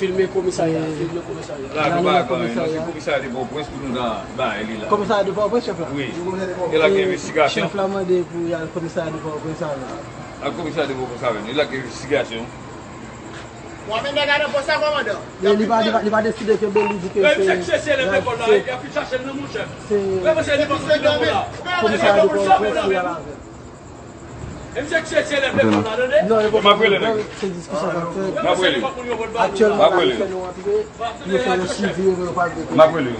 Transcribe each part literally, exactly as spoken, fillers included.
Filme komisarya, filme komisarya. La, nou pa gen komisarya. Se komisarya de Pòtoprens pou nou nan bay li la. Komisarya de Pòtoprens, chèf la? Wi. E la gen envestigasyon. Chèf la mande pou y al komisarya de Pòtoprens avè l. Al komisarya de Pòtoprens avè l. E la gen envestigasyon. Bon, men nèg la nan pòs la, kòmandan. Men li pa, li pa, li pa deside kenbe li di ke se. Misye ki se syèl lekòl la, y ap vin chache l nan, monchè. Se komisarya de Pòtoprens ki al avè l. E misye ki se syèl lekòl la, tande. Non, yo poko, se diskisyon k ap fèt. M ap rele. Aktyèlman, la, yo fè nou antre, yo fè yon swivi, yo pa vle. M ap rele.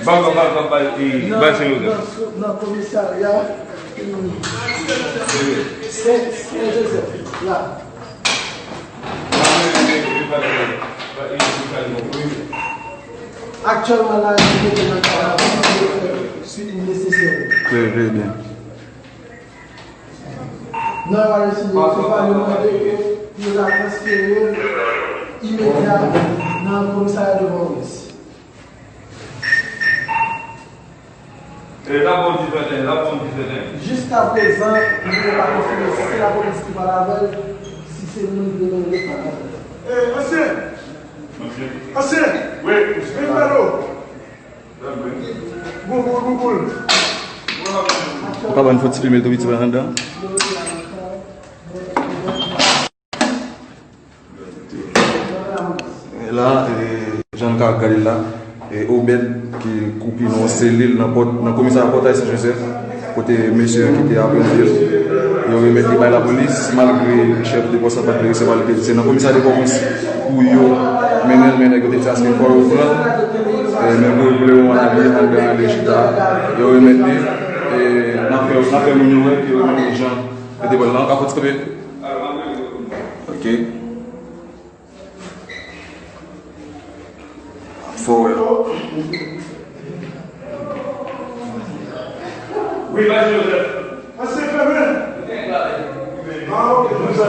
Ba, ba, ba, ba, ba, e, ba, se yo. Nan, nan, nan komisarya, e, Sen, Sen Jozèf, la. Aktyèlman, la, yo mete nan kay la, pou yo fè swivi nesesè. Trè, trè byen. Nan yo deside, se pa yo mande ke pou yo ta transfere l imedya nan komisarya de Pòtoprens. E, la bon di fèten, la bon di fèten. Jiskaprezan, nou pa konfime si se lapolis ki pale avè l, si se moun ki te gen lòt pale avè l. E, ansyen! Ansyen! Wi. Vin pale w. Gougoul, gougoul. Ou ka ban fò ti filme tou piti pa anndan. E la, e, jan n ka gade l la, e, Obed ki koupi nan yon selil nan pòt, nan komisarya Pòtay Sen Jozèf, kote mesye yo ki te apre l, yo remèt li bay lapolis, malgre chèf de pòs la pa t vle resevwa l, li te di se nan komisarya de Pòtoprens pou yo mennen l, men nèg yo te di aske fò yo pran l, e, men pou yo vle yon ale, anndan ale chita, yo remèt li, e, n ap fè, n ap fè moun yo wè ke yo remèt li jan yo te pran l la, an ka fò ti kanpe. Ok. Fò wè. Wi, Mache Jozèf. Pase fèmen. Ah, ok, nou sa.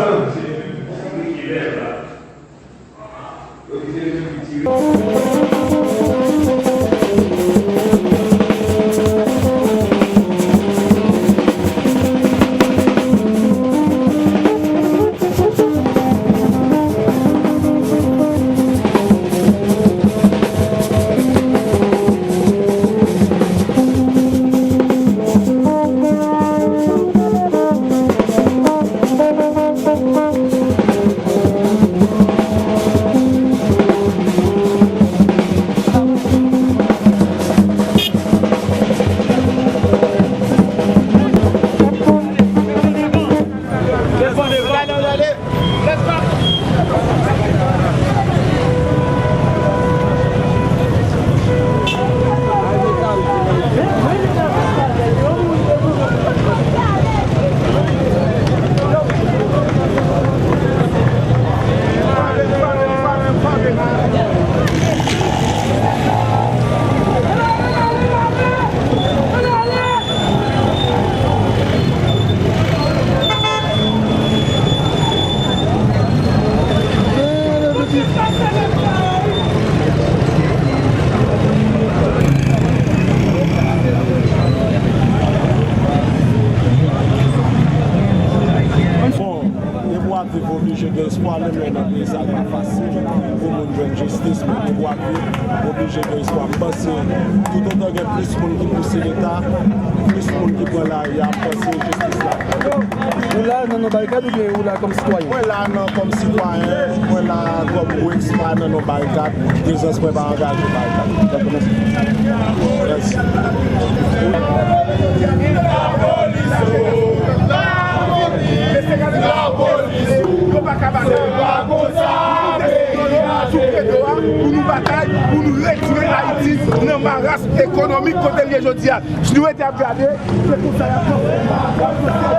Bon, depi w ap viv, oblije gen espwa, menm lè nan peyi sa, l pa fasil pou moun jwenn jistis, men depi w ap viv, oblije gen espwa. M panse, toutotan gen plis moun ki pouse Leta, plis moun ki pran lari a, m panse jistis la. Ou la nan non barikad oubyen ou la kòm sitwayen? Mwen la nan kòm sitwayen, mwen la kòm gwo ekspa nan non barikad, prezans mwen pa angaje barikad. Mèsi. Lapolis, lapolis, yo pa ka bat. Se pa konsa, nou deside nou sou kredo a pou nou batay, pou nou retire Ayiti nan maras ekonomik kote l ye jodi a. Si nou rete ap gade, se konsa y ap fè.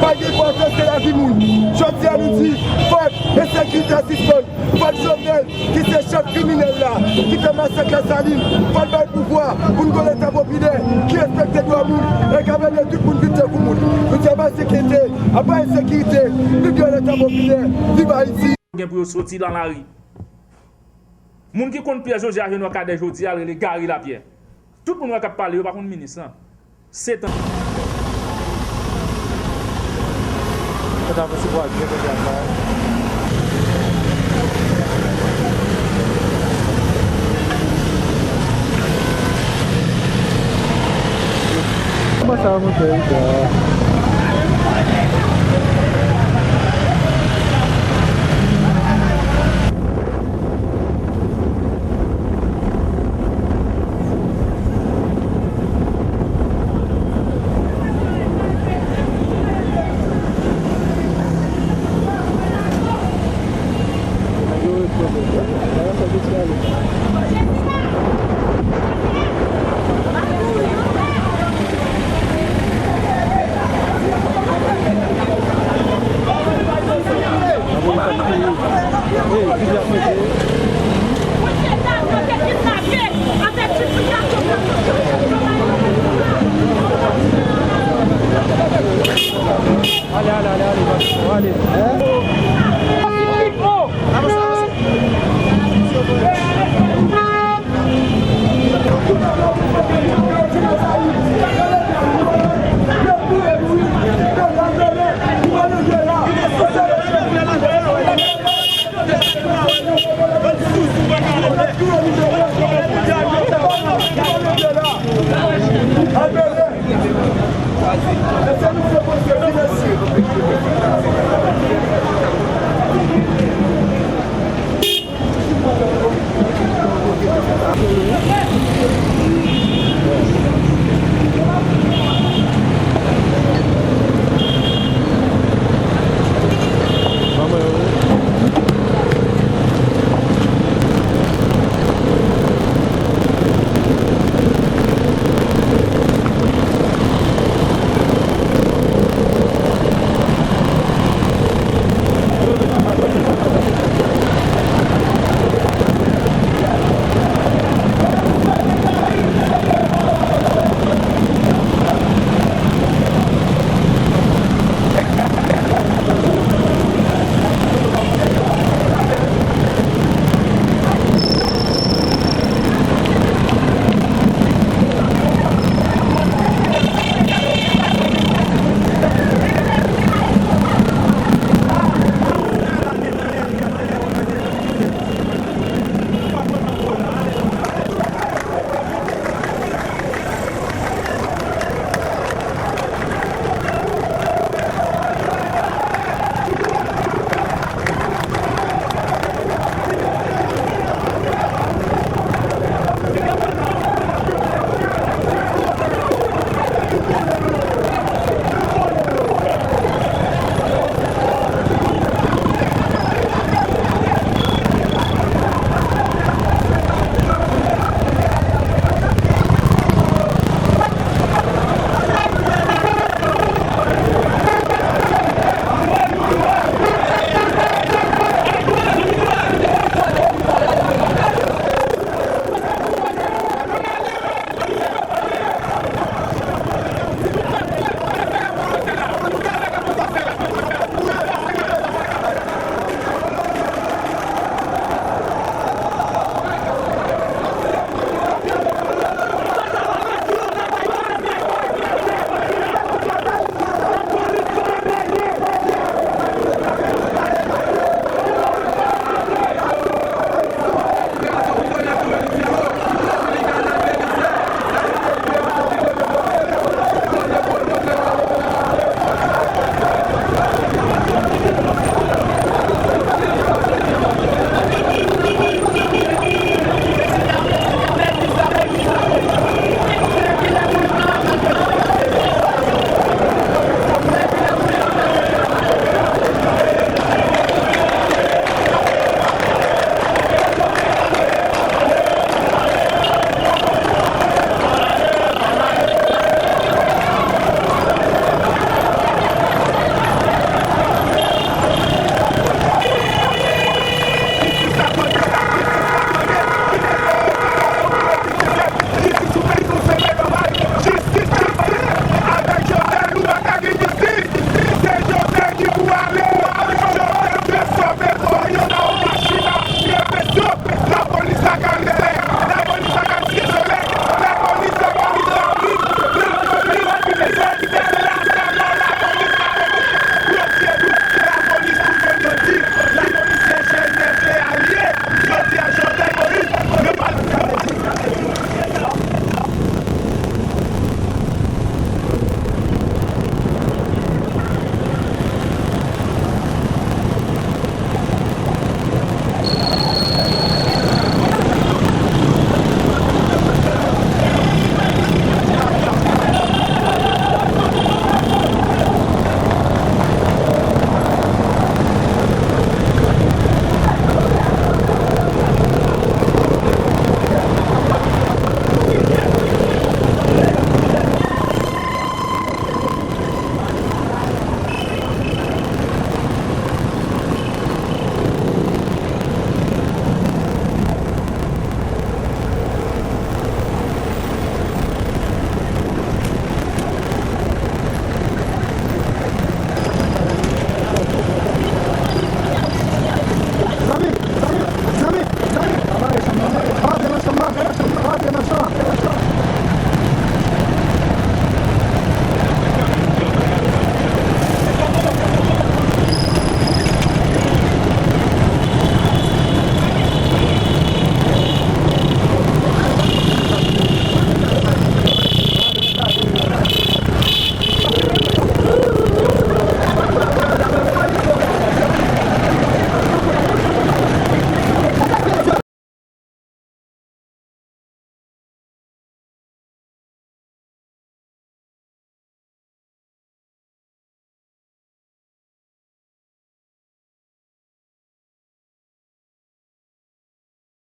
Pa gen enpòtans ke lavi moun. Jodi a nou di, fòk ensekirite a sispann. Fòk Jovenel, ki se chèf kriminèl la, ki fè masak Lasalin, fòk l bay pouvwa pou n gen yon leta popilè ki respekte dwa moun e k ap ede tout moun vin tankou moun. Nou di apa ensekirite, apa ensekirite, viv yon leta popilè, viv Ayiti. Gen pou yo soti nan lari. Moun ki konn Pierre José Agénois Cadet jodi a, l rele Gary Lapierre. Tout moun wè k ap pale, yo pa konn minis lan. Setan. Fè ta fè se pou al byen fè travay. Kòman sa va, monchè? Ale, ale, ale, ale, ale.